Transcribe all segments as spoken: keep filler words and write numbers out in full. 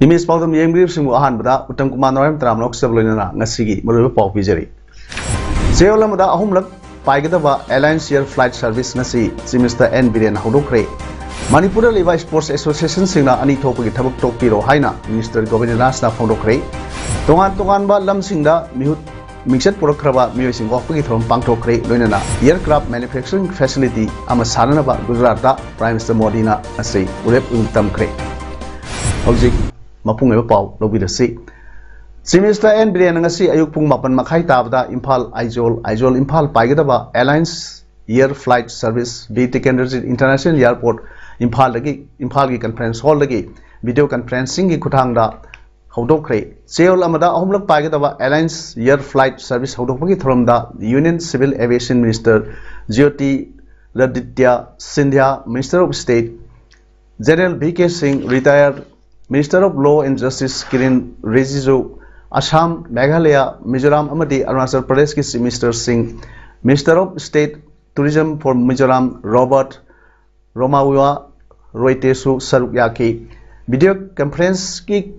Image ꯄꯥꯎꯗꯝ ꯌꯦꯡꯕꯤꯔꯤꯕꯁꯤꯡꯕꯨ ꯑꯍꯥꯟꯕꯗ ꯎꯠꯇꯝ ꯀꯨꯃꯥꯔ ꯅꯣꯔꯥꯏꯝ ꯇꯔꯥꯝꯅ ꯂꯣꯏꯅꯅ ꯉꯁꯤꯒꯤ ꯃꯔꯨꯑꯣꯏꯕ ꯄꯥꯎ ꯄꯤꯖꯔꯤ꯫ ꯆꯌꯣꯜ ꯑꯃꯗ ꯑꯍꯨꯝꯂꯛ ꯄꯥꯏꯒꯗꯕ Alliance Air Flight Service ꯉꯁꯤ Chief Minister N ꯕꯤꯔꯦꯟꯅ ꯍꯧꯗꯣꯛꯈ꯭ꯔꯦ꯫ ꯃꯅꯤꯄꯨꯔꯗ ꯂꯩꯕ sports associationꯁꯤꯡꯅ ꯑꯅꯤ ꯊꯣꯛꯄꯒꯤ ꯊꯕꯛ ꯇꯣꯛꯄꯤꯔꯣ ꯍꯥꯏꯅ Minister ꯒꯣꯕꯤꯟꯗ ꯗꯥꯁꯅ ꯐꯣꯡꯗꯣꯛꯈ꯭ꯔꯦ꯫ ꯇꯣꯉꯥꯟ ꯇꯣꯉꯥꯟꯕ ꯂꯝꯁꯤꯡꯗ ꯃꯤꯍꯨꯠ ꯃꯤꯡꯆꯠ ꯄꯨꯔꯛꯈ꯭ꯔꯕ ꯃꯤꯑꯣꯏꯁꯤꯡ ꯑꯣꯛꯄꯒꯤ ꯊꯧꯔꯝ ꯄꯥꯡꯊꯣꯛꯈ꯭ꯔꯦ꯫ ꯂꯣꯏꯅꯅ aircraft manufacturing facility ꯑꯃ ꯁꯥꯅꯅꯕ ꯒꯨꯖꯔꯥꯠꯇ Prime Minister ꯃꯣꯗꯤꯅ ꯉꯁꯤ ꯋꯥꯔꯦꯞ ꯇꯝꯈ꯭ꯔꯦ꯫ ꯍꯧꯖꯤꯛ ꯃꯄꯨꯡ ꯑꯣꯏꯕ ꯄꯥꯎ ꯂꯧꯕꯤꯔꯁꯤ꯫ Chief Minister N ꯕꯤꯔꯦꯟꯅ ꯉꯁꯤ ꯑꯌꯨꯛ ꯄꯨꯡ ꯃꯥꯄꯟ ꯃꯈꯥꯏ ꯇꯥꯕꯗ ꯏꯝꯐꯥꯜ ꯑꯥꯏꯖꯣꯜ, ꯑꯥꯏꯖꯣꯜ ꯏꯝꯐꯥꯜ ꯄꯥꯏꯒꯗꯕ Alliance Air Flight Service Bir Tikendrajit International Airport ꯏꯝꯐꯥꯜꯗꯒꯤ, ꯏꯝꯐꯥꯜꯒꯤ conference hallꯗꯒꯤ video conferencingꯒꯤ ꯈꯨꯠꯊꯥꯡꯗ ꯍꯧꯗꯣꯛꯈ꯭ꯔꯦ꯫ ꯆꯌꯣꯜ ꯑꯃꯗ ꯑꯍꯨꯝꯂꯛ ꯄꯥꯏꯒꯗꯕ Alliance Air Flight Service ꯍꯧꯗꯣꯛꯄꯒꯤ ꯊꯧꯔꯝꯗ Union Civil Aviation Minister Jyotiraditya Scindia, Minister of State General V K Singh, Retired Minister of Law and Justice Kiren Rijiju, Assam, Meghalaya, Mizoram ꯑꯃꯗꯤ ꯑꯔꯨꯅꯥꯆꯜ ꯄ꯭ꯔꯗꯦꯁꯀꯤ Chief Ministerꯁꯤꯡ, Minister of State Tourism for Mizoram Robert ꯔꯣꯃꯥꯋꯤꯋꯥ ꯔꯣꯏꯇꯦꯁꯨ ꯁꯔꯨꯛ ꯌꯥꯈꯤ꯫ Video conferenceꯀꯤ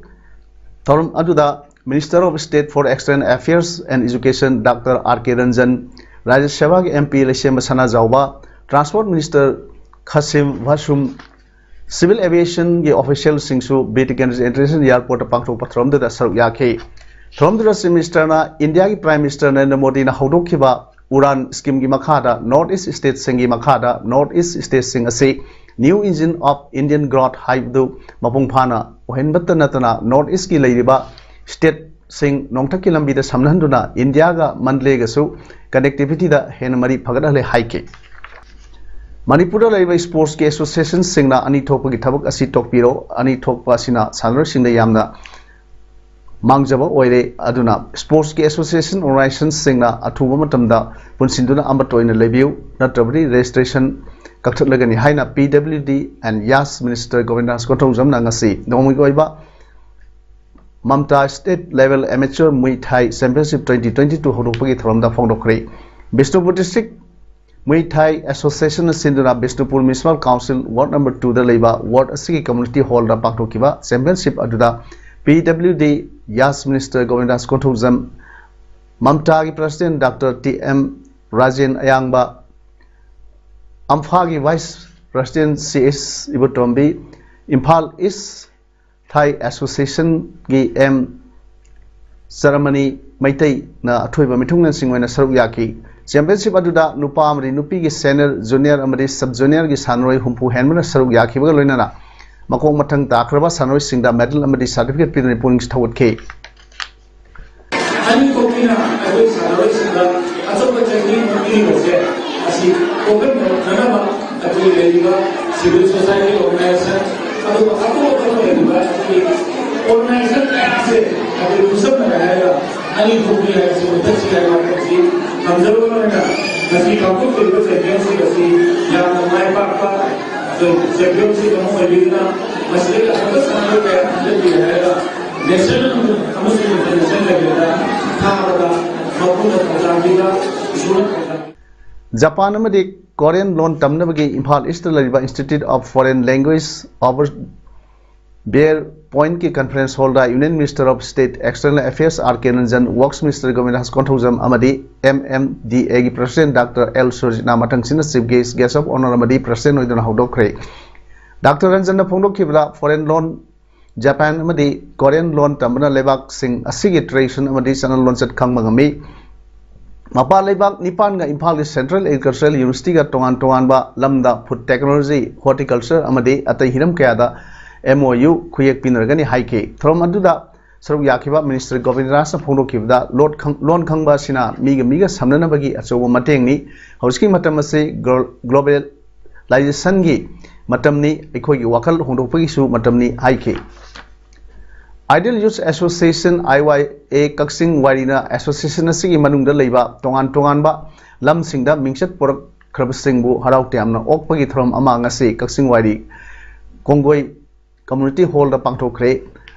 ꯊꯧꯔꯝ ꯑꯗꯨꯗ Minister of State for External Affairs and Education Doctor R K Ranjan, Rajya Sabhaꯒꯤ M P ꯂꯩꯁꯦꯝꯕ Sanajaoba, Transport Minister ꯈꯥꯁꯤꯝ ꯚꯥꯁꯨꯝ, Civil Aviationꯒꯤ officialꯁꯤꯡꯁꯨ Bir Tikendrajit International Airportꯇ ꯄꯥꯡꯊꯣꯛꯄ ꯊꯧꯔꯝꯗꯨꯗ ꯁꯔꯨꯛ ꯌꯥꯈꯤ꯫ ꯊꯧꯔꯝꯗꯨꯗ Chief Ministerꯅ ꯏꯟꯗꯤꯌꯥꯒꯤ Prime Minister ꯅꯔꯦꯟꯗ꯭ꯔ ꯃꯣꯗꯤꯅ ꯍꯧꯗꯣꯛꯈꯤꯕ ꯎꯔꯥꯟ schemeꯒꯤ ꯃꯈꯥꯗ North East stateꯁꯤꯡꯒꯤ ꯃꯈꯥꯗ North East statesꯁꯤꯡ ꯑꯁꯤ New Engine of Indian Growth ꯍꯥꯏꯕꯗꯨ ꯃꯄꯨꯡ ꯐꯥꯅ ꯑꯣꯏꯍꯟꯕꯇ ꯅꯠꯇꯅ North Eastꯀꯤ ꯂꯩꯔꯤꯕ stateꯁꯤꯡ ꯅꯣꯡꯊꯛꯀꯤ ꯂꯝꯕꯤꯗ ꯁꯝꯅꯍꯟꯗꯨꯅ ꯏꯟꯗꯤꯌꯥꯒ ꯃꯟꯗꯂꯦꯒꯁꯨ connectivityꯗ ꯍꯦꯟꯅ ꯃꯔꯤ ꯐꯒꯠꯍꯜꯂꯦ ꯍꯥꯏꯈꯤ꯫ ꯃꯅꯤꯄꯨꯔꯗ ꯂꯩꯔꯤꯕ ꯁ꯭ꯄꯣꯔꯠꯁꯀꯤ ꯑꯦꯁꯣꯁꯤꯌꯦꯁꯟꯁꯤꯡꯅ ꯑꯅꯤ ꯊꯣꯛꯄꯒꯤ ꯊꯕꯛ ꯑꯁꯤ ꯇꯣꯛꯄꯤꯔꯣ꯫ ꯑꯅꯤ ꯊꯣꯛꯄ ꯑꯁꯤꯅ ꯁꯥꯟꯅꯔꯣꯏꯁꯤꯡꯗ ꯌꯥꯝꯅ ꯃꯥꯡꯖꯕ ꯑꯣꯏꯔꯦ꯫ ꯑꯗꯨꯅ ꯁ꯭ꯄꯣꯔꯠꯁꯀꯤ ꯑꯦꯁꯣꯁꯤꯌꯦꯁꯟ ꯑꯣꯔꯒꯅꯥꯏꯖꯦꯁꯟꯁꯤꯡꯅ ꯑꯊꯨꯕ ꯃꯇꯝꯗ ꯄꯨꯟꯁꯤꯟꯗꯨꯅ ꯑꯃꯠꯇ ꯑꯣꯏꯅ ꯂꯩꯕꯤꯌꯨ, ꯅꯠꯇ꯭ꯔꯕꯗꯤ ꯔꯦꯖꯤꯁꯇ꯭ꯔꯦꯁꯟ ꯀꯛꯊꯠꯂꯒꯅꯤ ꯍꯥꯏꯅ P W D and YAS minister Govindas ꯀꯣꯟꯊꯧꯖꯝꯅ ꯉꯁꯤ ꯅꯣꯡꯃꯒꯤ ꯑꯣꯏꯕ ꯃꯝꯇꯥ state level amateur muay Thai championship twenty twenty two ꯍꯧꯗꯣꯛꯄꯒꯤ ꯊꯧꯔꯝꯗ ꯐꯣꯡꯗꯣꯛꯈ꯭ꯔꯦ꯫ ꯕꯤꯁꯅꯨꯄꯨꯔ ꯗꯤꯁꯇ꯭ꯔꯤꯛ ꯃꯨꯏ ꯊꯥꯏ ꯑꯦꯁꯣꯁꯤꯌꯦꯁꯟꯅ ꯁꯤꯟꯗꯨꯅ Bishnupur municipal council ward number ꯇꯨꯗ ꯂꯩꯕ ꯋꯥꯔꯗ ꯑꯁꯤꯒꯤ ꯀꯝꯃ꯭ꯌꯨꯅꯤꯇꯤ ꯍꯣꯜꯗ ꯄꯥꯡꯊꯣꯛꯈꯤꯕ ꯆꯦꯝꯄꯤꯌꯟꯁꯤꯞ ꯑꯗꯨꯗ P W D YAS minister Govindas Konthoujam, ꯃꯝꯇꯥꯒꯤ president doctor T M Rajen ꯑꯌꯥꯡꯕ, ꯑꯝꯐꯥꯒꯤ ꯚꯥꯏꯁ ꯄ꯭ꯔꯁꯤꯗꯦꯟ ꯁꯤ ꯑꯦꯁ ꯏꯕꯣꯇꯣꯝꯕꯤ, ꯏꯝꯐꯥꯜ ꯏꯁ ꯊꯥꯏ ꯑꯦꯁꯣꯁꯤꯌꯦꯁꯟꯒꯤ ꯑꯦꯝ ꯆꯔꯃꯅꯤ ꯃꯩꯇꯩꯅ ꯑꯊꯣꯏꯕ ꯃꯤꯊꯨꯡꯂꯦꯟꯁꯤꯡ ꯑꯣꯏꯅ ꯁꯔꯨꯛ ꯌꯥꯈꯤ꯫ ꯆꯦꯝꯄꯤꯌꯟꯁꯤꯞ ꯑꯗꯨꯗ ꯅꯨꯄꯥ ꯑꯃꯗꯤ ꯅꯨꯄꯤꯒꯤ ꯁꯦꯅꯤꯌꯔ, ꯖꯨꯅꯤꯌꯔ ꯑꯃꯗꯤ ꯁꯕ ꯖꯨꯅꯤꯌꯔꯒꯤ ꯁꯥꯟꯅꯔꯣꯏ ꯍꯨꯝꯐꯨ ꯍꯦꯟꯕꯅ ꯁꯔꯨꯛ ꯌꯥꯈꯤꯕꯒ ꯂꯣꯏꯅꯅ ꯃꯀꯣꯛ ꯃꯊꯪ ꯇꯥꯈ꯭ꯔꯕ ꯁꯥꯟꯅꯔꯣꯏꯁꯤꯡꯗ ꯃꯦꯗꯜ ꯑꯃꯗꯤ ꯁꯥꯔꯇꯤꯐꯤꯀꯦꯠ ꯄꯤꯗꯨꯅ ꯄꯨꯛꯅꯤꯡ ꯊꯧꯒꯠꯈꯤ꯫ ꯑꯅꯤ ꯊꯣꯛꯄꯤꯅ ꯑꯩꯈꯣꯏ ꯁꯥꯟꯅꯔꯣꯏꯁꯤꯡꯗ ꯑꯆꯧꯕ ꯆꯩꯊꯦꯡ ꯄꯤꯔꯤꯕꯁꯦ ꯑꯁꯤ ꯀꯣꯛꯍꯟꯅꯅꯕ ꯑꯩꯈꯣꯏ ꯂꯩꯔꯤꯕ ꯁꯤꯚꯤꯜ ꯁꯣꯁꯥꯏꯇꯤ ꯑꯣꯔꯒꯅꯥꯏꯖꯦꯁꯟ, ꯑꯗꯨꯒ ꯑꯇꯣꯞ ꯑꯇꯣꯞꯄ ꯂꯩꯔꯤꯕ ꯑꯩꯈꯣꯏ ꯑꯣꯔꯒꯅꯥꯏꯖꯦꯁꯟ ꯃꯌꯥꯝꯁꯦ ꯑꯩꯈꯣꯏ ꯈꯨꯠꯁꯝꯅꯔꯦ ꯍꯥꯏꯔꯒ ꯑꯅꯤ ꯊꯣꯛꯄꯤ ꯍꯥꯏꯕꯁꯤ ꯃꯨꯊꯠꯁꯤ ꯍꯥꯏꯕ ꯋꯥꯐꯝꯁꯤ ꯊꯝꯖꯔꯨꯕ ꯑꯣꯏꯅ ꯉꯁꯤ ꯄꯥꯡꯊꯣꯛꯆꯔꯤꯕ ꯆꯦꯝꯄꯤꯌꯟꯁꯤꯞ ꯑꯁꯤ ꯌꯥꯝꯅ ꯃꯥꯏ ꯄꯥꯛꯄ ꯑꯩꯈꯣꯏ ꯆꯦꯝꯄꯤꯌꯟꯁꯤꯞ ꯑꯃ ꯑꯣꯏꯕꯤꯗꯨꯅ ꯃꯁꯤꯗꯒꯤ ꯑꯐꯕ ꯁꯥꯟꯅꯔꯣꯏ ꯀꯌꯥ ꯈꯟꯒꯠꯄꯤꯔꯦ ꯍꯥꯏꯔꯒ ꯅꯦꯁꯅꯦꯜ ꯑꯃꯁꯨꯡ ꯏꯟꯇꯔꯅꯦꯁꯅꯦꯜ ꯂꯦꯚꯦꯜꯗ ꯊꯥꯕꯗ ꯃꯄꯨꯅ ꯊꯧꯗꯥꯡ ꯄꯤꯕ, ꯏꯁꯣꯔꯅ ꯊꯧꯗꯥꯡ ꯄꯤꯕ꯫ ꯖꯄꯥꯟ ꯑꯃꯗꯤ ꯀꯣꯔꯤꯌꯟ ꯂꯣꯟ ꯇꯝꯅꯕꯒꯤ ꯏꯝꯐꯥꯜ ꯏꯁꯇ ꯂꯩꯔꯤꯕ Institute of Foreign Language Over Bear Point ꯀꯤ conference hall the Union Minister of State External Affairs R K Ranjan, Works Minister ꯒꯣꯕꯤꯟꯗꯥꯁ Konthoujam ꯑꯃꯗꯤ M M D A ꯒꯤ President Doctor L ꯁꯨꯔꯖꯤꯠꯅ ꯃꯊꯪꯁꯤꯅ Chief Guest, Guest of Honour ꯑꯃꯗꯤ President ꯑꯣꯏꯗꯨꯅ ꯍꯧꯗꯣꯛꯈ꯭ꯔꯦ꯫ Doctor ꯔꯟꯖꯟꯅ ꯐꯣꯡꯗꯣꯛꯈꯤꯕꯗ, foreign ꯂꯣꯟ, Japan ꯑꯃꯗꯤ Korean ꯂꯣꯟ ꯇꯝꯕꯅ ꯂꯩꯕꯥꯛꯁꯤꯡ ꯑꯁꯤꯒꯤ tradition ꯑꯃꯗꯤ ꯆꯠꯅ ꯂꯣꯟꯆꯠ ꯈꯪꯕ ꯉꯝꯃꯤ꯫ ꯃꯄꯥꯟ ꯂꯩꯕꯥꯛ ꯅꯤꯄꯥꯟꯒ ꯏꯝꯐꯥꯜꯒꯤ Central Agricultural University ꯒ ꯇꯣꯉꯥꯟ ꯇꯣꯉꯥꯟꯕ ꯂꯝꯗ food technology, horticulture ꯑꯃꯗꯤ ꯑꯇꯩ ꯍꯤꯔꯝ ꯀꯌꯥꯗ M O U ꯈꯨꯌꯦꯛ ꯄꯤꯅꯔꯒꯅꯤ ꯍꯥꯏꯈꯤ꯫ ꯊꯧꯔꯝ ꯑꯗꯨꯗ ꯁꯔꯨꯛ ꯌꯥꯈꯤꯕ Minister ꯒꯣꯕꯤꯟꯗ ꯗꯥꯁꯅ ꯐꯣꯡꯗꯣꯛꯈꯤꯕꯗ, ꯂꯣꯠ ꯈꯪ-, ꯂꯣꯟ ꯈꯪꯕ ꯑꯁꯤꯅ ꯃꯤꯒ ꯃꯤꯒ ꯁꯝꯅꯅꯕꯒꯤ ꯑꯆꯧꯕ ꯃꯇꯦꯡꯅꯤ꯫ ꯍꯧꯖꯤꯛꯀꯤ ꯃꯇꯝ ꯑꯁꯤ glo-, global ꯂꯥꯏꯖꯁꯟꯒꯤ ꯃꯇꯝꯅꯤ, ꯑꯩꯈꯣꯏꯒꯤ ꯋꯥꯈꯜ ꯍꯣꯡꯗꯣꯛꯄꯒꯤꯁꯨ ꯃꯇꯝꯅꯤ ꯍꯥꯏꯈꯤ꯫ Ideal Youth Association, I Y A, Kakching ꯋꯥꯏꯔꯤꯅ association ꯑꯁꯤꯒꯤ ꯃꯅꯨꯡꯗ ꯂꯩꯕ ꯇꯣꯉꯥꯟ ꯇꯣꯉꯥꯟꯕ ꯂꯝꯁꯤꯡꯗ ꯃꯤꯡꯆꯠ ꯄꯨꯔꯛꯈ꯭ꯔꯕꯁꯤꯡꯕꯨ ꯍꯔꯥꯎ ꯇꯌꯥꯝꯅ ꯑꯣꯛꯄꯒꯤ ꯊꯧꯔꯝ ꯑꯃ ꯉꯁꯤ ꯀꯛꯆꯤꯡ ꯋꯥꯏꯔꯤ ꯀꯣꯡꯒꯣꯏ community hall the ꯄꯥꯡꯊꯣꯛꯈ꯭ꯔꯦ꯫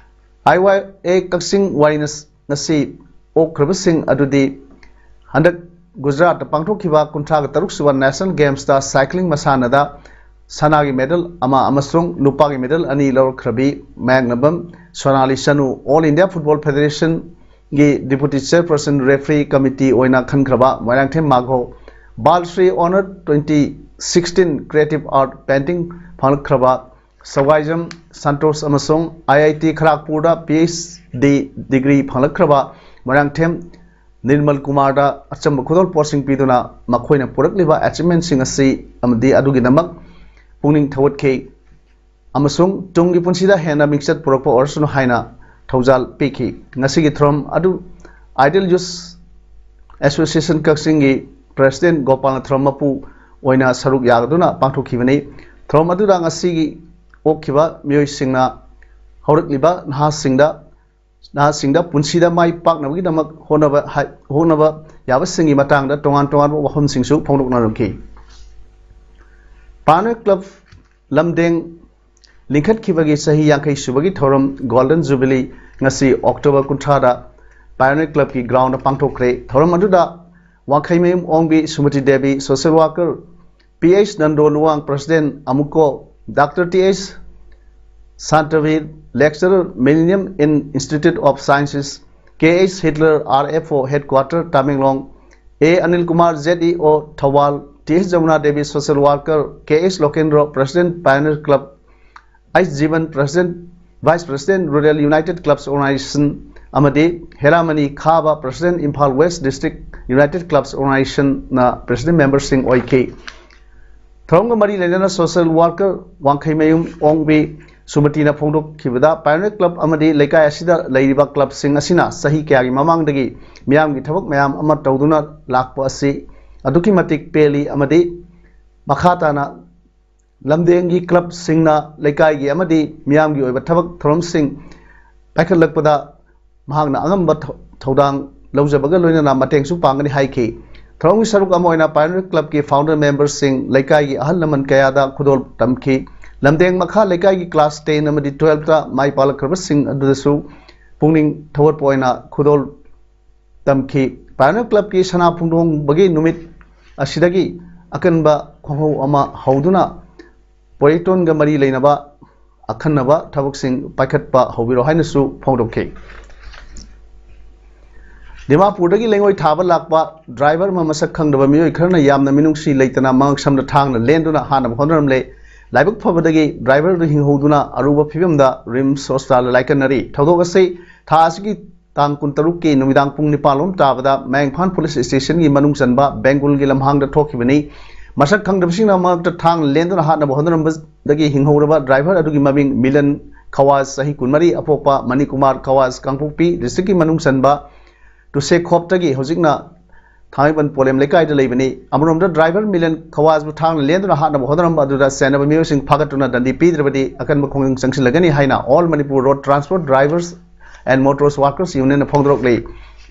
I Y A ꯀꯛꯆꯤꯡ ꯋꯥꯏꯔꯤꯅ ꯉꯁꯤ ꯑꯣꯛꯈ꯭ꯔꯕꯁꯤꯡ ꯑꯗꯨꯗꯤ ꯍꯟꯗꯛ ꯒꯨꯖꯔꯥꯠꯇ ꯄꯥꯡꯊꯣꯛꯈꯤꯕ ꯀꯨꯟꯊ꯭ꯔꯥꯒ ꯇꯔꯨꯛ ꯁꯨꯕ National Games ꯇ cycling ꯃꯁꯥꯟꯅꯗ ꯁꯅꯥꯒꯤ medal ꯑꯃ ꯑꯃꯁꯨꯡ ꯂꯨꯄꯥꯒꯤ medal ꯑꯅꯤ ꯂꯧꯔꯛꯈ꯭ꯔꯕꯤ ꯃꯌꯥꯡꯂꯝꯕꯝ ꯁꯣꯅꯥꯂꯤ ꯁꯅꯨ, All India Football Federation ꯒꯤ Deputy Chairperson, Referee Committee ꯑꯣꯏꯅ ꯈꯟꯈ꯭ꯔꯕ ꯃꯣꯏꯔꯥꯡꯊꯦꯝ ꯃꯥꯒꯣ, ꯕꯥꯜ Shri Honour twenty sixteen Creative Art Painting ꯐꯪꯂꯛꯈ꯭ꯔꯕ ꯁꯋꯥꯏꯖꯝ Santosh ꯑꯃꯁꯨꯡ I I T ꯈꯔꯥꯛꯄꯨꯔꯗ P H D degree ꯐꯪꯂꯛꯈ꯭ꯔꯕ Moirangthem Nirmal ꯀꯨꯃꯥꯔꯗ ꯑꯆꯝꯕ ꯈꯨꯗꯣꯜꯄꯣꯠꯁꯤꯡ ꯄꯤꯗꯨꯅ ꯃꯈꯣꯏꯅ ꯄꯨꯔꯛꯂꯤꯕ achievement ꯁꯤꯡ ꯑꯁꯤ ꯑꯃꯗꯤ ꯑꯗꯨꯒꯤꯗꯃꯛ ꯄꯨꯛꯅꯤꯡ ꯊꯧꯒꯠꯈꯤ ꯑꯃꯁꯨꯡ ꯇꯨꯡꯒꯤ ꯄꯨꯟꯁꯤꯗ ꯍꯦꯟꯅ ꯃꯤꯡꯆꯠ ꯄꯨꯔꯛꯄ ꯑꯣꯏꯔꯁꯅꯨ ꯍꯥꯏꯅ ꯊꯧꯖꯥꯜ ꯄꯤꯈꯤ꯫ ꯉꯁꯤꯒꯤ ꯊꯧꯔꯝ ꯑꯗꯨ Ideal Youth Association ꯀꯛꯆꯤꯡꯒꯤ President ꯒꯣꯄꯥꯜꯅ ꯊꯧꯔꯝ ꯃꯄꯨ ꯑꯣꯏꯅ ꯁꯔꯨꯛ ꯌꯥꯗꯨꯅ ꯄꯥꯡꯊꯣꯛꯈꯤꯕꯅꯤ꯫ ꯊꯧꯔꯝ ꯑꯗꯨꯗ ꯉꯁꯤꯒꯤ ꯑꯣꯛꯈꯤꯕ ꯃꯤꯑꯣꯏꯁꯤꯡꯅ ꯍꯧꯔꯛꯂꯤꯕ ꯅꯍꯥꯁꯤꯡꯗ ꯅꯍꯥꯁꯤꯡꯗ ꯄꯨꯟꯁꯤꯗ ꯃꯥꯏ ꯄꯥꯛꯅꯕꯒꯤꯗꯃꯛ ꯍꯣꯠꯅꯕ ꯍꯥꯏ-, ꯍꯣꯠꯅꯕ ꯌꯥꯕꯁꯤꯡꯒꯤ ꯃꯇꯥꯡꯗ ꯇꯣꯉꯥꯟ ꯇꯣꯉꯥꯟꯕ ꯋꯥꯐꯝꯁꯤꯡꯁꯨ ꯐꯣꯡꯗꯣꯛꯅꯔꯝꯈꯤ꯫ Pioneer Club ꯂꯝꯗꯦꯡ ꯂꯤꯡꯈꯠꯈꯤꯕꯒꯤ ꯆꯍꯤ ꯌꯥꯡꯈꯩ ꯁꯨꯕꯒꯤ ꯊꯧꯔꯝ Golden Jubilee ꯉꯁꯤ October ꯀꯨꯟꯊ꯭ꯔꯥꯗ Pioneer Club ꯀꯤ ground ꯗ ꯄꯥꯡꯊꯣꯛꯈ꯭ꯔꯦ꯫ ꯊꯧꯔꯝ ꯑꯗꯨꯗ ꯋꯥꯡꯈꯩꯃꯌꯨꯝ ꯑꯣꯡꯕꯤ ꯁꯨꯃꯇꯤ Devi, social worker, P H Nando Luwang, President ꯑꯃꯨꯀꯣ, Doctor T H ꯁꯥꯟꯇꯕꯤꯔ, Lecturer, Millennium in Institute of Sciences, K H Hitler, R F O Headquarter, Tamenglong, A Anil Kumar, Z E O, Thoubal, T H Yamuna Devi, social worker, K H Lokendro, President Pioneer Club, H Jiban, President, Vice President Rural United Clubs Organization, ꯑꯃꯗꯤ ꯍꯦꯔꯥꯃꯅꯤ ꯈꯥꯕ, President Imphal West District United Clubs Organization ꯅ President member ꯁꯤꯡ ꯑꯣꯏꯈꯤ꯫ ꯊꯧꯔꯝꯒ ꯃꯔꯤ ꯂꯩꯅꯅ social worker ꯋꯥꯡꯈꯩꯃꯌꯨꯝ ꯑꯣꯡꯕꯤ ꯁꯨꯃꯇꯤꯅ ꯐꯣꯡꯗꯣꯛꯈꯤꯕꯗ, Pioneer Club ꯑꯃꯗꯤ ꯂꯩꯀꯥꯏ ꯑꯁꯤꯗ ꯂꯩꯔꯤꯕ club ꯁꯤꯡ ꯑꯁꯤꯅ ꯆꯍꯤ ꯀꯌꯥꯒꯤ ꯃꯃꯥꯡꯗꯒꯤ ꯃꯤꯌꯥꯝꯒꯤ ꯊꯕꯛ ꯃꯌꯥꯝ ꯑꯃ ꯇꯧꯗꯨꯅ ꯂꯥꯛꯄ ꯑꯁꯤ ꯑꯗꯨꯛꯀꯤ ꯃꯇꯤꯛ ꯄꯦꯜꯂꯤ ꯑꯃꯗꯤ ꯃꯈꯥ ꯇꯥꯅ ꯂꯝꯗꯦꯡꯒꯤ ꯀ꯭ꯂꯕꯁꯤꯡꯅ ꯂꯩꯀꯥꯏꯒꯤ ꯑꯃꯗꯤ ꯃꯤꯌꯥꯝꯒꯤ ꯑꯣꯏꯕ ꯊꯕꯛ ꯊꯧꯔꯝꯁꯤꯡ ꯄꯥꯏꯈꯠꯂꯛꯄꯗ ꯃꯍꯥꯛꯅ ꯑꯉꯝꯕ ꯊꯧ- ꯊꯧꯗꯥꯡ ꯂꯧꯖꯕꯒ ꯂꯣꯏꯅꯅ ꯃꯇꯦꯡꯁꯨ ꯄꯥꯡꯒꯅꯤ ꯍꯥꯏꯈꯤ꯫ ꯊꯧꯔꯝꯒꯤ ꯁꯔꯨꯛ ꯑꯃ ꯑꯣꯏꯅ ꯄꯥꯏꯑꯣꯅꯤꯌꯔ ꯀ꯭ꯂꯕꯀꯤ ꯐꯥꯎꯟꯗꯔ ꯃꯦꯝꯕꯔꯁꯤꯡ, ꯂꯩꯀꯥꯏꯒꯤ ꯑꯍꯜ ꯂꯃꯟ ꯀꯌꯥꯗ ꯈꯨꯗꯣꯜ ꯇꯝꯈꯤ꯫ ꯂꯝꯗꯦꯡ ꯃꯈꯥ ꯂꯩꯀꯥꯏꯒꯤ ꯀ꯭ꯂꯥꯁ ꯇꯦꯟ ꯑꯃꯗꯤ ꯇꯨꯋꯦꯜꯐꯇ ꯃꯥꯏ ꯄꯥꯛꯂꯛꯈ꯭ꯔꯕꯁꯤꯡ ꯑꯗꯨꯗꯁꯨ ꯄꯨꯛꯅꯤꯡ ꯊꯧꯒꯠꯄ ꯑꯣꯏꯅ ꯈꯨꯗꯣꯜ ꯇꯝꯈꯤ꯫ ꯄꯥꯏꯑꯣꯅꯤꯌꯔ ꯀ꯭ꯂꯕꯀꯤ ꯁꯅꯥ ꯐꯣꯡꯗꯣꯛꯄꯒꯤ ꯅꯨꯃꯤꯠ ꯑꯁꯤꯗꯒꯤ ꯑꯀꯟꯕ ꯈꯣꯡꯍꯧ ꯑꯃ ꯍꯧꯗꯨꯅ ꯄꯣꯏꯔꯩꯇꯣꯟꯒ ꯃꯔꯤ ꯂꯩꯅꯕ ꯑꯈꯟꯅꯕ ꯊꯕꯛꯁꯤꯡ ꯄꯥꯏꯈꯠꯄ ꯍꯧꯕꯤꯔꯣ ꯍꯥꯏꯅꯁꯨ ꯐꯣꯡꯗꯣꯛꯈꯤ꯫ ꯗꯤꯃꯥꯄꯨꯔꯗꯒꯤ ꯂꯩꯉꯣꯏ ꯊꯥꯕ ꯂꯥꯛꯄ ꯗ꯭ꯔꯥꯏꯚꯔ ꯑꯃ ꯃꯁꯛ ꯈꯪꯗꯕ ꯃꯤꯑꯣꯏ ꯈꯔꯅ ꯌꯥꯝꯅ ꯃꯤꯅꯨꯡꯁꯤ ꯂꯩꯇꯅ ꯃꯉꯛ ꯁꯝꯗ ꯊꯥꯡꯅ ꯂꯦꯟꯗꯨꯅ ꯍꯥꯠꯅꯕ ꯍꯣꯠꯅꯔꯝꯂꯦ꯫ ꯂꯥꯏꯕꯛ ꯐꯕꯗꯒꯤ ꯗ꯭ꯔꯥꯏꯚꯔ ꯑꯗꯨ ꯍꯤꯡꯍꯧꯗꯨꯅ ꯑꯔꯨꯕ ꯐꯤꯕꯝꯗ ꯔꯤꯝꯁ ꯍꯣꯁꯄꯤꯇꯥꯜꯗ ꯂꯥꯏꯀꯠꯅꯔꯤ꯫ ꯊꯧꯗꯣꯛ ꯑꯁꯤ ꯊꯥ ꯑꯁꯤꯒꯤ ꯇꯥꯡ ꯀꯨꯟꯇꯔꯨꯛꯀꯤ ꯅꯨꯃꯤꯗꯥꯡ ꯄꯨꯡ ꯅꯤꯄꯥꯟ ꯂꯣꯝ ꯇꯥꯕꯗ ꯃꯌꯥꯡꯐꯥꯟ ꯄꯨꯂꯤꯁ ꯁ꯭ꯇꯦꯁꯟꯒꯤ ꯃꯅꯨꯡ ꯆꯟꯕ ꯕꯦꯡꯒꯨꯜꯒꯤ ꯂꯝꯍꯥꯡꯗ ꯊꯣꯛꯈꯤꯕꯅꯤ꯫ ꯃꯁꯛ ꯈꯪꯗꯕꯁꯤꯡꯅ ꯃꯉꯛꯇ ꯊꯥꯡ ꯂꯦꯟꯗꯨꯅ ꯍꯥꯠꯅꯕ ꯍꯣꯠꯅꯔꯝꯕꯗꯒꯤ ꯍꯤꯡꯍꯧꯔꯕ ꯗ꯭ꯔꯥꯏꯚꯔ ꯑꯗꯨꯒꯤ ꯃꯃꯤꯡ ꯃꯤꯂꯟ ꯈꯋꯥꯖ, ꯆꯍꯤ ꯀꯨꯟꯃꯔꯤ, ꯑꯄꯣꯛꯄ ꯃꯅꯤꯀꯨꯃꯥꯔ ꯈꯋꯥꯖ, ꯀꯥꯡꯄꯣꯛꯄꯤ ꯗꯤꯁꯇ꯭ꯔꯤꯛꯀꯤ ꯃꯅꯨꯡ ꯆꯟꯕ ꯇꯨꯁꯦꯈꯣꯞꯇꯒꯤ ꯍꯧꯖꯤꯛꯅ ꯊꯥꯡꯃꯩꯕꯟ ꯄꯣꯂꯦꯝ ꯂꯩꯀꯥꯏꯗ ꯂꯩꯕꯅꯤ꯫ ꯑꯃꯔꯣꯝꯗ ꯗ꯭ꯔꯥꯏꯚꯔ ꯃꯤꯂꯟ ꯈꯋꯥꯖꯕꯨ ꯊꯥꯡꯅ ꯂꯦꯟꯗꯨꯅ ꯍꯥꯠꯅꯕ ꯍꯣꯠꯅꯔꯝꯕ ꯑꯗꯨꯗ ꯆꯦꯟꯅꯕ ꯃꯤꯑꯣꯏꯁꯤꯡ ꯐꯥꯒꯠꯇꯨꯅ ꯗꯟꯗꯤ ꯄꯤꯗ꯭ꯔꯕꯗꯤ ꯑꯀꯟꯕ ꯈꯣꯡꯖꯪ ꯆꯪꯁꯤꯜꯂꯒꯅꯤ ꯍꯥꯏꯅ All Manipur Road Transport Drivers and Motors Workers Unionꯅ ꯐꯣꯡꯗꯣꯔꯛꯂꯤ꯫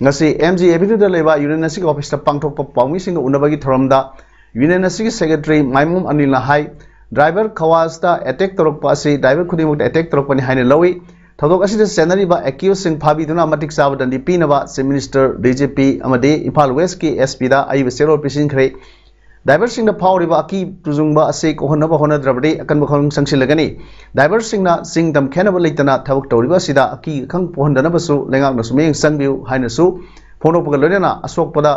ꯉꯁꯤ ꯑꯦꯝ ꯖꯤ ꯑꯦꯚꯦꯅ꯭ꯌꯨꯗ ꯂꯩꯕ ꯌꯨꯅꯤꯌꯟ ꯑꯁꯤꯒꯤ ꯑꯣꯐꯤꯁꯇ ꯄꯥꯡꯊꯣꯛꯄ ꯄꯥꯎꯃꯤꯁꯤꯡꯒ ꯎꯅꯕꯒꯤ ꯊꯧꯔꯝꯗ ꯌꯨꯅꯤꯌꯟ ꯑꯁꯤꯒꯤ ꯁꯦꯀ꯭ꯔꯦꯇꯔꯤ ꯃꯥꯏꯃꯣꯝ ꯑꯅꯤꯜꯅ ꯍꯥꯏ, ꯗ꯭ꯔꯥꯏꯚꯔ ꯈꯋꯥꯖꯇ ꯑꯦꯇꯦꯛ ꯇꯧꯔꯛꯄ ꯑꯁꯤ ꯗ꯭ꯔꯥꯏꯚꯔ ꯈꯨꯗꯤꯡꯃꯛꯇ ꯑꯦꯇꯦꯛ ꯇꯧꯔꯛꯄꯅꯤ ꯍꯥꯏꯅ ꯂꯧꯏ꯫ ꯊꯧꯗꯣꯛ ꯑꯁꯤꯗ ꯆꯦꯟꯅꯔꯤꯕ ꯑꯦꯀ꯭ꯌꯨꯖꯁꯤꯡ ꯐꯥꯕꯤꯗꯨꯅ ꯃꯇꯤꯛ ꯆꯥꯕ ꯗꯟꯗꯤ ꯄꯤꯅꯕ chief minister, D G P ꯑꯃꯗꯤ ꯏꯝꯐꯥꯜ ꯋꯦꯁꯀꯤ ꯑꯦꯁ ꯄꯤꯗ ꯑꯏꯕ ꯆꯦꯔꯣꯜ ꯄꯤꯁꯤꯟꯈ꯭ꯔꯦ꯫ ꯗ꯭ꯔꯥꯏꯚꯔꯁꯤꯡꯗ ꯐꯥꯎꯔꯤꯕ ꯑꯀꯤ ꯇꯨꯖꯨꯡꯕ ꯑꯁꯤ ꯀꯣꯛꯍꯟꯅꯕ ꯍꯣꯠꯅꯗ꯭ꯔꯕꯗꯤ ꯑꯀꯟꯕ ꯈꯣꯡꯖꯪ ꯆꯪꯁꯤꯜꯂꯒꯅꯤ꯫ ꯗ꯭ꯔꯥꯏꯚꯔꯁꯤꯡꯅ ꯆꯤꯡ ꯇꯝ ꯈꯦꯠꯅꯕ ꯂꯩꯇꯅ ꯊꯕꯛ ꯇꯧꯔꯤꯕ ꯑꯁꯤꯗ ꯑꯀꯤ ꯑꯈꯪ ꯄꯣꯛꯍꯟꯗꯅꯕꯁꯨ ꯂꯩꯉꯥꯛꯅꯁꯨ ꯃꯤꯠꯌꯦꯡ ꯆꯪꯕꯤꯌꯨ ꯍꯥꯏꯅꯁꯨ ꯐꯣꯡꯗꯣꯛꯄꯒ ꯂꯣꯏꯅꯅ ꯑꯁꯣꯛꯄꯗ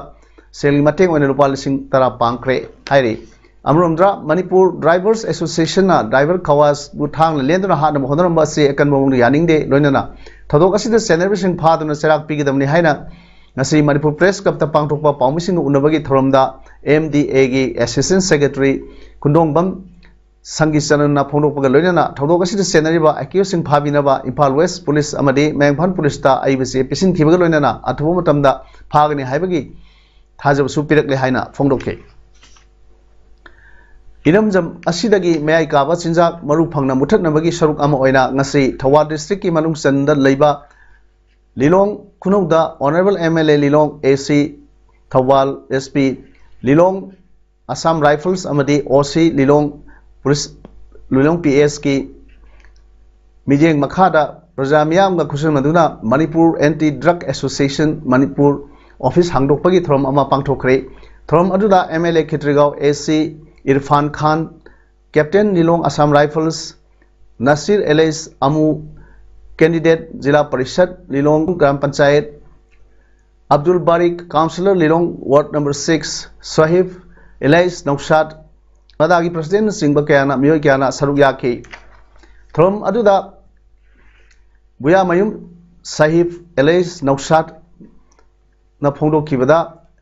ꯁꯦꯜꯒꯤ ꯃꯇꯦꯡ ꯑꯣꯏꯅ ꯂꯨꯄꯥ ꯂꯤꯁꯤꯡ ꯇꯔꯥ ꯄꯥꯡꯈ꯭ꯔꯦ ꯍꯥꯏꯔꯤ꯫ ꯑꯃꯔꯣꯝꯗ ꯃꯅꯤꯄꯨꯔ ꯗ꯭ꯔꯥꯏꯚꯔꯁ ꯑꯦꯁꯣꯁꯤꯌꯦꯁꯟꯅ ꯗ꯭ꯔꯥꯏꯚꯔ ꯈꯋꯥꯖꯕꯨ ꯊꯥꯡꯅ ꯂꯦꯟꯗꯨꯅ ꯍꯥꯠꯅꯕ ꯍꯣꯠꯅꯔꯝꯕ ꯑꯁꯤ ꯑꯀꯟꯕ ꯃꯑꯣꯡꯗ ꯌꯥꯅꯤꯡꯗꯦ, ꯂꯣꯏꯅꯅ ꯊꯧꯗꯣꯛ ꯑꯁꯤꯗ ꯆꯦꯟꯅꯔꯤꯕꯁꯤꯡ ꯐꯥꯗꯨꯅ ꯆꯩꯔꯥꯛ ꯄꯤꯒꯗꯕꯅꯤ ꯍꯥꯏꯅ ꯉꯁꯤ ꯃꯅꯤꯄꯨꯔ ꯄ꯭ꯔꯦꯁ ꯀ꯭ꯂꯕꯇ ꯄꯥꯡꯊꯣꯛꯄ ꯄꯥꯎꯃꯤꯁꯤꯡꯒ ꯎꯅꯕꯒꯤ ꯊꯧꯔꯝꯗ ꯑꯦꯝ ꯗꯤ ꯑꯦꯒꯤ ꯑꯦꯁꯤꯁꯇꯦꯟ ꯁꯦꯀ꯭ꯔꯦꯇꯔꯤ ꯈꯨꯟꯗꯣꯡꯕꯝ ꯁꯪꯒꯤꯆꯔꯟꯅ ꯐꯣꯡꯗꯣꯛꯄꯒ ꯂꯣꯏꯅꯅ ꯊꯧꯗꯣꯛ ꯑꯁꯤꯗ ꯆꯦꯟꯅꯔꯤꯕ ꯑꯦꯀ꯭ꯌꯨꯖꯁꯤꯡ ꯐꯥꯕꯤꯅꯕ ꯏꯝꯐꯥꯜ ꯋꯦꯁ ꯄꯨꯂꯤꯁ ꯑꯃꯗꯤ ꯃꯌꯥꯡꯐꯥꯟ ꯄꯨꯂꯤꯁꯇ ꯑꯏꯕ ꯆꯦ ꯄꯤꯁꯤꯟꯈꯤꯕꯒ ꯂꯣꯏꯅꯅ ꯑꯊꯨꯕ ꯃꯇꯝꯗ ꯐꯥꯒꯅꯤ ꯍꯥꯏꯕꯒꯤ ꯊꯥꯖꯕꯁꯨ ꯄꯤꯔꯛꯂꯦ ꯍꯥꯏꯅ ꯐꯣꯡꯗꯣꯛꯈꯤ꯫ ꯏꯔꯝꯗꯝ ꯑꯁꯤꯗꯒꯤ ꯃꯌꯥꯏ ꯀꯥꯕ ꯆꯤꯟꯖꯥꯛ ꯃꯔꯨ ꯐꯪꯅ ꯃꯨꯊꯠꯅꯕꯒꯤ ꯁꯔꯨꯛ ꯑꯃ ꯑꯣꯏꯅ ꯉꯁꯤ ꯊꯧꯕꯥꯜ district ꯀꯤ ꯃꯅꯨꯡ ꯆꯟꯗ ꯂꯩꯕ ꯂꯤꯂꯣꯡ ꯈꯨꯅꯧꯗ Honourable M L A Lilong, A C Thoubal, S P Lilong Assam Rifles ꯑꯃꯗꯤ O C ꯂꯤꯂꯣꯡ ꯄꯨꯂꯤꯁ, ꯂꯤꯂꯣꯡ P S ꯀꯤ ꯃꯤꯠꯌꯦꯡ ꯃꯈꯥꯗ ꯄ꯭ꯔꯖꯥ ꯃꯤꯌꯥꯝꯒ ꯈꯨꯠꯁꯝꯅꯗꯨꯅ Manipur Anti Drug Association Manipur office ꯍꯥꯡꯗꯣꯛꯄꯒꯤ ꯊꯧꯔꯝ ꯑꯃ ꯄꯥꯡꯊꯣꯛꯈ꯭ꯔꯦ꯫ ꯊꯧꯔꯝ ꯑꯗꯨꯗ M L A Khetrigao, A C Irfan Khan, Captain Lilong Assam Rifles, Nasir alias Amu, candidate zila parishad Lilong gram panchayat, Abdul Barik, councillor Lilong ward number six, Sahib alias Naushad, ꯃꯗꯥꯒꯤ president ꯅꯆꯤꯡꯕ ꯀꯌꯥꯅ, ꯃꯤꯑꯣꯏ ꯀꯌꯥꯅ ꯁꯔꯨꯛ ꯌꯥꯈꯤ꯫ ꯊꯧꯔꯝ ꯑꯗꯨꯗ ꯕꯨꯌꯥꯃꯌꯨꯝ ꯁꯍꯤꯕ alias ꯅꯧꯁꯥꯗꯅ ꯐꯣꯡꯗꯣꯛꯈꯤꯕꯗ,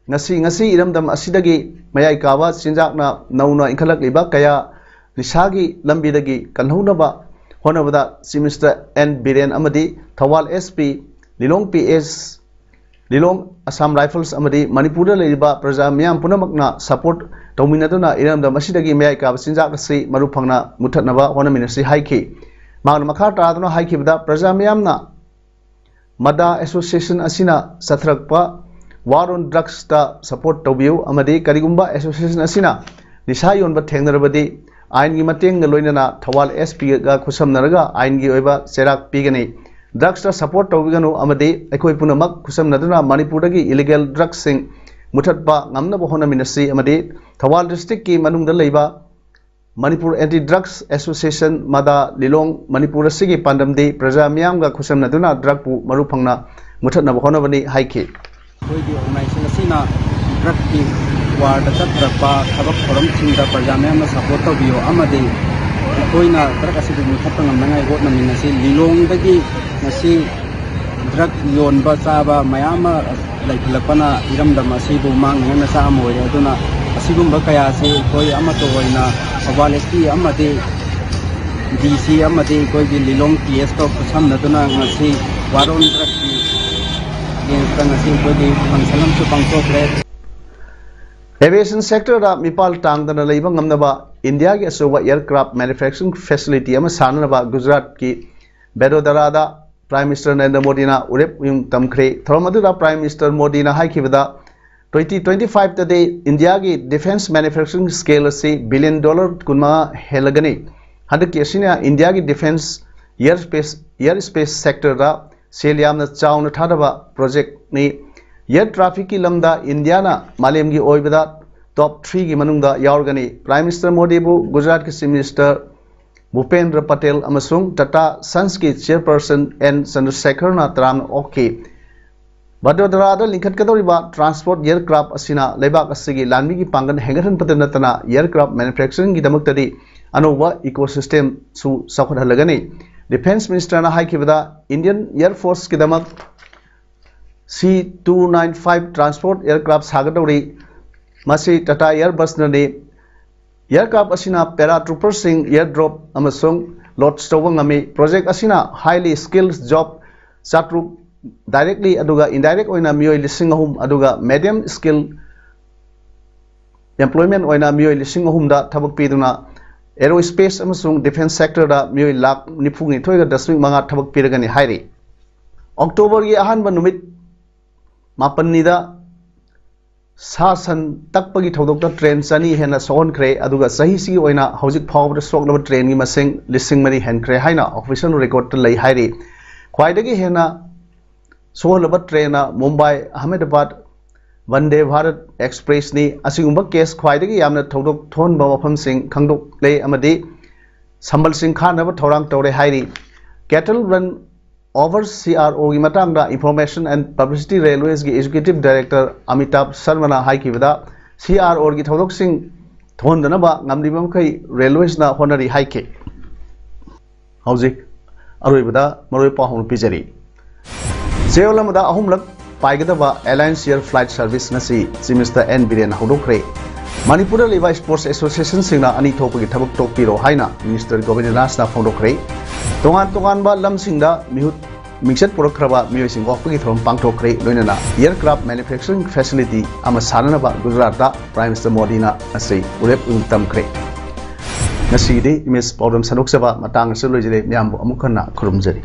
ꯉꯁꯤ, ꯉꯁꯤ ꯏꯔꯝꯗꯝ ꯑꯁꯤꯗꯒꯤ ꯃꯌꯥꯏ ꯀꯥꯕ ꯆꯤꯟꯖꯥꯛꯅ ꯅꯧꯅ ꯏꯟꯈꯠꯂꯛꯂꯤꯕ ꯀꯌꯥ ꯅꯤꯁꯥꯒꯤ ꯂꯝꯕꯤꯗꯒꯤ ꯀꯟꯍꯧꯅꯕ ꯍꯣꯠꯅꯕꯗ Chief Minister N ꯕꯤꯔꯦꯟ ꯑꯃꯗꯤ ꯊꯧꯕꯥꯜ S P, ꯂꯤꯂꯣꯡ P S, ꯂꯤꯂꯣꯡ Assam Rifles ꯑꯃꯗꯤ ꯃꯅꯤꯄꯨꯔꯗ ꯂꯩꯔꯤꯕ ꯄ꯭ꯔꯖꯥ ꯃꯤꯌꯥꯝ ꯄꯨꯝꯅꯃꯛꯅ support ꯇꯧꯃꯤꯟꯅꯗꯨꯅ ꯏꯔꯝꯗꯝ ꯑꯁꯤꯗꯒꯤ ꯃꯌꯥꯏ ꯀꯥꯕ ꯆꯤꯟꯖꯥꯛ ꯑꯁꯤ ꯃꯔꯨ ꯐꯪꯅ ꯃꯨꯊꯠꯅꯕ ꯍꯣꯠꯅꯃꯤꯟꯅꯁꯤ ꯍꯥꯏꯈꯤ꯫ ꯃꯍꯥꯛꯅ ꯃꯈꯥ ꯇꯥꯗꯨꯅ ꯍꯥꯏꯈꯤꯕꯗ, ꯄ꯭ꯔꯖꯥ ꯃꯤꯌꯥꯝꯅ ꯃꯗꯥ association ꯑꯁꯤꯅ ꯆꯠꯊꯔꯛꯄ war on drugs ꯇ support ꯇꯧꯕꯤꯌꯨ ꯑꯃꯗꯤ ꯀꯔꯤꯒꯨꯝꯕ association ꯑꯁꯤꯅ ꯅꯤꯁꯥ ꯌꯣꯟꯕ ꯊꯦꯡꯅꯔꯕꯗꯤ ꯑꯥꯏꯟꯒꯤ ꯃꯇꯦꯡꯒ ꯂꯣꯏꯅꯅ ꯊꯧꯕꯥꯜ S P ꯒ ꯈꯨꯠꯁꯝꯅꯔꯒ ꯑꯥꯏꯟꯒꯤ ꯑꯣꯏꯕ ꯆꯩꯔꯥꯛ ꯄꯤꯒꯅꯤ꯫ Drugs ꯇ support ꯇꯧꯕꯤꯒꯅꯨ ꯑꯃꯗꯤ ꯑꯩꯈꯣꯏ ꯄꯨꯝꯅꯃꯛ ꯈꯨꯠꯁꯝꯅꯗꯨꯅ ꯃꯅꯤꯄꯨꯔꯗꯒꯤ illegal drugs ꯁꯤꯡ ꯃꯨꯊꯠꯄ ꯉꯝꯅꯕ ꯍꯣꯠꯅꯃꯤꯟꯅꯁꯤ ꯑꯃꯗꯤ ꯊꯧꯕꯥꯜ district ꯀꯤ ꯃꯅꯨꯡꯗ ꯂꯩꯕ ꯃꯅꯤꯄꯨꯔ Anti Drugs Association ꯃꯗꯥ ꯂꯤꯂꯣꯡ ꯃꯅꯤꯄꯨꯔ ꯑꯁꯤꯒꯤ ꯄꯥꯟꯗꯝꯗꯤ ꯄ꯭ꯔꯖꯥ ꯃꯤꯌꯥꯝꯒ ꯈꯨꯠꯁꯝꯅꯗꯨꯅ drug ꯄꯨ ꯃꯔꯨ ꯐꯪꯅ ꯃꯨꯊꯠꯅꯕ ꯍꯣꯠꯅꯕꯅꯤ ꯍꯥꯏꯈꯤ꯫ ꯑꯩꯈꯣꯏꯒꯤ organization ꯑꯁꯤꯅ drug ꯀꯤ war ꯗ ꯆꯠꯊꯔꯛꯄ ꯊꯕꯛ ꯊꯧꯔꯝꯁꯤꯡꯗ ꯄ꯭ꯔꯖꯥ ꯃꯤꯌꯥꯝꯅ support ꯇꯧꯕꯤꯌꯨ ꯑꯃꯗꯤ ꯑꯩꯈꯣꯏꯅ drug ꯑꯁꯤꯕꯨ ꯃꯨꯊꯠꯄ ꯉꯝꯅꯉꯥꯏ ꯍꯣꯠꯅꯃꯤꯟꯅꯁꯤ꯫ ꯂꯤꯂꯣꯡꯗꯒꯤ ꯉꯁꯤ drug ꯌꯣꯟꯕ ꯆꯥꯕ ꯃꯌꯥꯝ ꯑꯃ ꯂꯩꯈꯠꯂꯛꯄꯅ ꯏꯔꯝꯗꯝ ꯑꯁꯤꯕꯨ ꯃꯥꯡꯅꯤꯡꯉꯥꯏ ꯃꯆꯥꯛ ꯑꯃ ꯑꯣꯏꯔꯦ꯫ ꯑꯗꯨꯅ ꯑꯁꯤꯒꯨꯝꯕ ꯀꯌꯥ ꯑꯁꯤ ꯑꯩꯈꯣꯏ ꯑꯃꯠꯇ ꯑꯣꯏꯅ ꯊꯧꯕꯥꯜ S P ꯑꯃꯗꯤ D C ꯑꯃꯗꯤ ꯑꯩꯈꯣꯏꯒꯤ ꯂꯤꯂꯣꯡ P S ꯀ ꯈꯨꯠꯁꯝꯅꯗꯨꯅ ꯉꯁꯤ war on drug ꯀꯤ against ꯇ ꯉꯁꯤ ꯑꯩꯈꯣꯏꯒꯤ function ꯑꯃꯁꯨ ꯄꯥꯡꯊꯣꯛꯈ꯭ꯔꯦ꯫ Aviation sector ꯗ ꯃꯤꯄꯥꯜ ꯇꯥꯡꯗꯅ ꯂꯩꯕ ꯉꯝꯅꯕ ꯏꯟꯗꯤꯌꯥꯒꯤ ꯑꯆꯧꯕ aircraft manufacturing facility ꯑꯃ ꯁꯥꯅꯅꯕ ꯒꯨꯖꯔꯥꯠꯀꯤ ꯕꯦꯗꯣꯗꯔꯥꯗ Prime Minister ꯅꯔꯦꯟꯗ꯭ꯔ ꯃꯣꯗꯤꯅ ꯎꯔꯦꯞ ꯎꯌꯨꯡ ꯇꯝꯈ꯭ꯔꯦ꯫ ꯊꯧꯔꯝ ꯑꯗꯨꯗ Prime Minister ꯃꯣꯗꯤꯅ ꯍꯥꯏꯈꯤꯕꯗ, twenty twenty five ꯇꯗꯤ ꯏꯟꯗꯤꯌꯥꯒꯤ defence manufacturing scale ꯑꯁꯤ billion dollar ꯀꯨꯟꯃꯉꯥ ꯍꯦꯜꯂꯒꯅꯤ꯫ ꯍꯟꯗꯛꯀꯤ ꯑꯁꯤꯅ ꯏꯟꯗꯤꯌꯥꯒꯤ defence air space, air space sectorꯗ ꯁꯦꯜ ꯌꯥꯝꯅ ꯆꯥꯎꯅ ꯊꯥꯗꯕ projectꯅꯤ꯫ Air trafficꯀꯤ ꯂꯝꯗ ꯏꯟꯗꯤꯌꯥꯅ ꯃꯥꯂꯦꯝꯒꯤ ꯑꯣꯏꯕꯗ top threeꯒꯤ ꯃꯅꯨꯡꯗ ꯌꯥꯎꯔꯒꯅꯤ꯫ Prime Minister ꯃꯣꯗꯤꯕꯨ ꯒꯨꯖꯔꯥꯠꯀꯤ Chief Minister ꯚꯨꯄꯦꯟꯗ꯭ꯔ ꯄꯇꯦꯜ ꯑꯃꯁꯨꯡ Tata Sonsꯀꯤ Chairperson ꯑꯦꯟ ꯆꯟꯗ꯭ꯔꯁꯦꯈꯔꯅ ꯇꯔꯥꯝꯅ ꯑꯣꯛꯈꯤ꯫ ꯚꯗꯣꯗꯔꯥꯗ ꯂꯤꯡꯈꯠꯀꯗꯧꯔꯤꯕ transport aircraft ꯑꯁꯤꯅ ꯂꯩꯕꯥꯛ ꯑꯁꯤꯒꯤ ꯂꯥꯟꯃꯤꯒꯤ ꯄꯥꯡꯒꯜ ꯍꯦꯟꯒꯠꯍꯟꯕꯇ ꯅꯠꯇꯅ aircraft manufacturingꯒꯤꯗꯃꯛꯇꯗꯤ ꯑꯅꯧꯕ ecosystemꯁꯨ ꯆꯥꯎꯈꯠꯍꯜꯂꯒꯅꯤ꯫ Defence Ministerꯅ ꯍꯥꯏꯈꯤꯕꯗ, Indian Air Forceꯀꯤꯗꯃꯛ C two nine five transport aircraft ꯁꯥꯒꯗꯧꯔꯤ꯫ ꯃꯁꯤ Tata Airbusꯅꯅꯤ꯫ Aircraft ꯑꯁꯤꯅ paratrooperꯁꯤꯡ airdrop ꯑꯃꯁꯨꯡ launch ꯇꯧꯕ ꯉꯝꯃꯤ꯫ Project ꯑꯁꯤꯅ highly skilled job ꯆꯥꯇ꯭ꯔꯨꯛ directly ꯑꯗꯨꯒ indirect ꯑꯣꯏꯅ ꯃꯤꯑꯣꯏ ꯂꯤꯁꯤꯡ ꯑꯍꯨꯝ ꯑꯗꯨꯒ medium skill employment ꯑꯣꯏꯅ ꯃꯤꯑꯣꯏ ꯂꯤꯁꯤꯡ ꯑꯍꯨꯝꯗ ꯊꯕꯛ ꯄꯤꯗꯨꯅ aerospace ꯑꯃꯁꯨꯡ defence sectorꯗ ꯃꯤꯑꯣꯏ ꯂꯥꯈ ꯅꯤꯐꯨ ꯅꯤꯊꯣꯏꯒ ꯗꯁꯃꯤꯛ ꯃꯉꯥ ꯊꯕꯛ ꯄꯤꯔꯒꯅꯤ ꯍꯥꯏꯔꯤ꯫ Octoberꯒꯤ ꯑꯍꯥꯟꯕ ꯅꯨꯃꯤꯠ ꯃꯥꯄꯟꯅꯤꯗ ꯁꯥ ꯁꯟ ꯇꯛꯄꯒꯤ ꯊꯧꯗꯣꯛꯇ train ꯆꯅꯤ ꯍꯦꯟꯅ ꯁꯣꯛꯍꯟꯈ꯭ꯔꯦ, ꯑꯗꯨꯒ ꯆꯍꯤꯁꯤꯒꯤ ꯑꯣꯏꯅ ꯍꯧꯖꯤꯛ ꯐꯥꯎꯕꯗ ꯁꯣꯛꯂꯕ trainꯒꯤ ꯃꯁꯤꯡ ꯂꯤꯁꯤꯡ ꯃꯔꯤ ꯍꯦꯟꯈ꯭ꯔꯦ ꯍꯥꯏꯅ official recordꯇ ꯂꯩ ꯍꯥꯏꯔꯤ꯫ ꯈ꯭ꯋꯥꯏꯗꯒꯤ ꯍꯦꯟꯅ ꯁꯣꯛꯍꯜꯂꯕ trainꯅ ꯃꯨꯝꯕꯥꯏ ꯑꯍꯃꯦꯗꯕꯥꯗ ꯚꯟꯗꯦ ꯚꯥꯔꯠ ꯑꯦꯛꯁꯄ꯭ꯔꯦꯁꯅꯤ꯫ ꯑꯁꯤꯒꯨꯝꯕ case ꯈ꯭ꯋꯥꯏꯗꯒꯤ ꯌꯥꯝꯅ ꯊꯧꯗꯣꯛ ꯊꯣꯛꯍꯟꯕ ꯃꯐꯝꯁꯤꯡ ꯈꯪꯗꯣꯛꯂꯦ ꯑꯃꯗꯤ ꯁꯝꯕꯜꯁꯤꯡ ꯈꯥꯅꯕ ꯊꯧꯔꯥꯡ ꯇꯧꯔꯦ ꯍꯥꯏꯔꯤ꯫ Cattle run over CROꯒꯤ ꯃꯇꯥꯡꯗ Information and Publicity Railwaysꯀꯤ Executive Director Amitabh ꯁꯔꯃꯅ ꯍꯥꯏꯈꯤꯕꯗ, CROꯒꯤ ꯊꯧꯗꯣꯛꯁꯤꯡ ꯊꯣꯛꯍꯟꯗꯅꯕ ꯉꯝꯂꯤꯕ ꯃꯈꯩ railwaysꯅ ꯍꯣꯠꯅꯔꯤ ꯍꯥꯏꯈꯤ꯫ ꯍꯧꯖꯤꯛ ꯑꯔꯣꯏꯕꯗ ꯃꯔꯨꯑꯣꯏꯕ ꯄꯥꯎ ꯑꯃ ꯄꯤꯖꯔꯤ꯫ ꯆꯌꯣꯜ ꯑꯃꯗ ꯑꯍꯨꯝꯂꯛ ꯄꯥꯏꯒꯗꯕ Alliance Air Flight Service ꯉꯁꯤ Chief Minister ꯑꯦꯟ ꯕꯤꯔꯦꯟꯅ ꯍꯧꯗꯣꯛꯈ꯭ꯔꯦ꯫ ꯃꯅꯤꯄꯨꯔꯗ ꯂꯩꯕ sports associationꯁꯤꯡꯅ ꯑꯅꯤ ꯊꯣꯛꯄꯒꯤ ꯊꯕꯛ ꯇꯣꯛꯄꯤꯔꯣ ꯍꯥꯏꯅ Minister ꯒꯣꯕꯤꯟꯗ ꯗꯥꯁꯅ ꯐꯣꯡꯗꯣꯛꯈ꯭ꯔꯦ꯫ ꯇꯣꯉꯥꯟ ꯇꯣꯉꯥꯟꯕ ꯂꯝꯁꯤꯡꯗ ꯃꯤꯍꯨꯠ ꯃꯤꯡꯆꯠ ꯄꯨꯔꯛꯈ꯭ꯔꯕ ꯃꯤꯑꯣꯏꯁꯤꯡ ꯑꯣꯛꯄꯒꯤ ꯊꯧꯔꯝ ꯄꯥꯡꯊꯣꯛꯈ꯭ꯔꯦ꯫ ꯂꯣꯏꯅꯅ aircraft manufacturing facility ꯑꯃ ꯁꯥꯅꯅꯕ ꯒꯨꯖꯔꯥꯠꯇ Prime Minister ꯃꯣꯗꯤꯅ ꯉꯁꯤ ꯎꯔꯦꯞ ꯎꯌꯨꯡ ꯇꯝꯈ꯭ꯔꯦ꯫ ꯉꯁꯤꯒꯤꯗꯤ ꯏꯃꯦꯖ ꯄꯥꯎꯗꯝ ꯁꯟꯗꯣꯛꯆꯕ ꯃꯇꯥꯡ ꯑꯁꯤꯗ ꯂꯣꯏꯖꯔꯦ꯫ ꯃꯌꯥꯝꯕꯨ ꯑꯃꯨꯛ ꯍꯟꯅ ꯈꯨꯔꯨꯝꯖꯔꯤ꯫